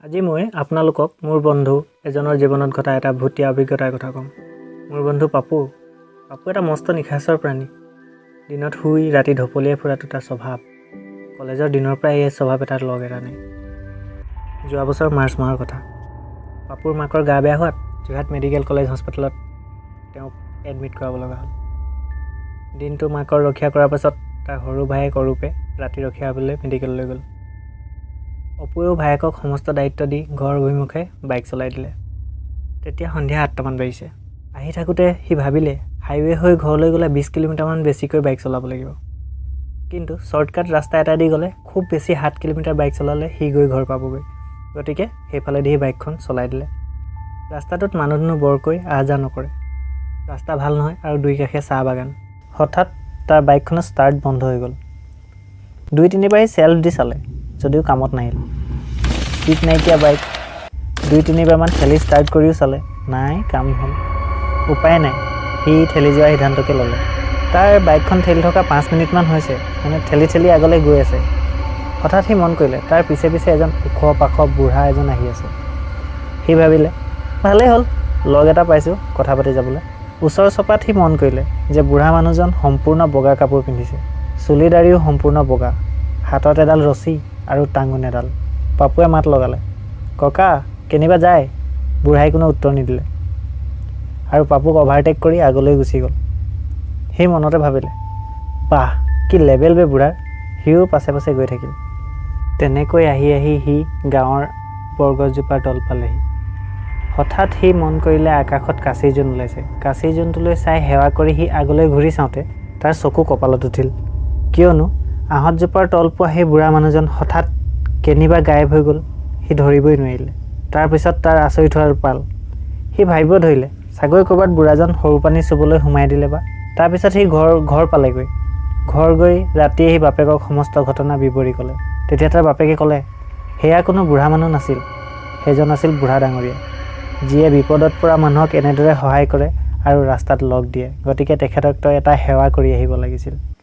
আজি মই আপোনালোকক মোৰ বন্ধু এজনৰ জীৱনত ঘটা এটা ভুতীয়া অভিজ্ঞতাৰ কথা ক'ম। মোৰ বন্ধু পাপু। পাপু এটা মস্ত নিশাচৰ প্ৰাণী। দিনত শুই ৰাতি ঢপলিয়াই ফুৰাটো তাৰ স্বভাৱ। কলেজৰ দিনৰ পৰাই এই স্বভাৱ এটাৰ লগ এৰা নাই। যোৱা বছৰ মাৰ্চ মাহৰ কথা। পাপুৰ মাকৰ গা বেয়া হোৱাত যোৰহাট মেডিকেল কলেজ হস্পিটেলত তেওঁক এডমিট কৰাব লগা হ'ল। দিনটো মাকৰ ৰখীয়া কৰাৰ পাছত তাৰ সৰু ভায়েক অৰূপে ৰাতি ৰখীয়া হ'বলৈ মেডিকেললৈ গ'ল। অপুৱেও ভায়েকক সমস্ত দায়িত্ব দি ঘৰ অভিমুখে বাইক চলাই দিলে। তেতিয়া সন্ধিয়া 8টামান বাজিছে। আহি থাকোঁতে সি ভাবিলে, হাইৱে হৈ ঘৰলৈ গ'লে 20 কিলোমিটাৰমান বেছিকৈ বাইক চলাব লাগিব, কিন্তু শ্বৰ্টকাট ৰাস্তা এটা দি গ'লে খুব বেছি 7 কিলোমিটাৰ বাইক চলালে সি গৈ ঘৰ পাবগৈ। গতিকে সেইফালেদি সি বাইকখন চলাই দিলে। ৰাস্তাটোত মানুহ দুনুহ বৰকৈ আহ যাহ নকৰে। ৰাস্তা ভাল নহয় আৰু দুই কাষে চাহ বাগান। হঠাৎ তাৰ বাইকখনৰ ষ্টাৰ্ট বন্ধ হৈ গ'ল। দুই তিনিবাৰ সি চেল্ফ দি চালে যদিও কামত নাহিল। কিক নাইকিয়া বাইক। দুই তিনিবাৰমান ঠেলি ষ্টাৰ্ট কৰিও চালে, নাই, কাম নহ'ল। উপায় নাই, সি ঠেলি যোৱাৰ সিদ্ধান্তকে ল'লে। তাৰ বাইকখন ঠেলি থকা 5 মিনিটমান হৈছে, মানে ঠেলি ঠেলি আগলৈ গৈ আছে। হঠাৎ সি মন কৰিলে, তাৰ পিছে পিছে এজন ওখ পাখ বুঢ়া এজন আহি আছে। সি ভাবিলে, ভালেই হ'ল, লগ এটা পাইছোঁ কথা পাতি যাবলৈ। ওচৰ চপাত সি মন কৰিলে যে বুঢ়া মানুহজন সম্পূৰ্ণ বগা কাপোৰ পিন্ধিছে, চুলি দাড়িও সম্পূৰ্ণ বগা, হাতত এডাল ৰছী আৰু টাঙোন এডাল। পাপুৱে মাত লগালে, "ককা, কেনিবা যায়?" বুঢ়াই কোনো উত্তৰ নিদিলে আৰু পাপুক অভাৰটেক কৰি আগলৈ গুচি গ'ল। সি মনতে ভাবিলে, বাহ, কি লেবেল বে বুঢ়াৰ! সিও পাছে পাছে গৈ থাকিল। তেনেকৈ আহি আহি সি গাঁৱৰ বৰগছজোপাৰ তল পালেহি। হঠাৎ সি মন কৰিলে, আকাশত কাচি জোন ওলাইছে। কাচি জোনটোলৈ চাই সেৱা কৰি সি আগলৈ ঘূৰি চাওঁতে তাৰ চকু কপালত উঠিল। কিয়নো আহঁতজোপাৰ তল পোৱা সেই বুঢ়া মানুহজন হঠাৎ কেনিবা গায়ব হৈ গ'ল, সি ধৰিবই নোৱাৰিলে। তাৰপিছত তাৰ আচৰিত হোৱাৰ পাল। সি ভাবিব ধৰিলে, চাগৈ ক'ৰবাত বুঢ়াজন সৰু পানী চুবলৈ সোমাই দিলে বা। তাৰপিছত সি ঘৰ পালেগৈ। ঘৰ গৈ ৰাতিয়ে সি বাপেকক সমস্ত ঘটনা বিৱৰি ক'লে। তেতিয়া তাৰ বাপেকে ক'লে, সেয়া কোনো বুঢ়া মানুহ নাছিল, সেইজন আছিল বুঢ়া ডাঙৰীয়া, যিয়ে বিপদত পৰা মানুহক এনেদৰে সহায় কৰে আৰু ৰাস্তাত লগ দিয়ে। গতিকে তেখেতক তই এটা সেৱা কৰি আহিব লাগিছিল।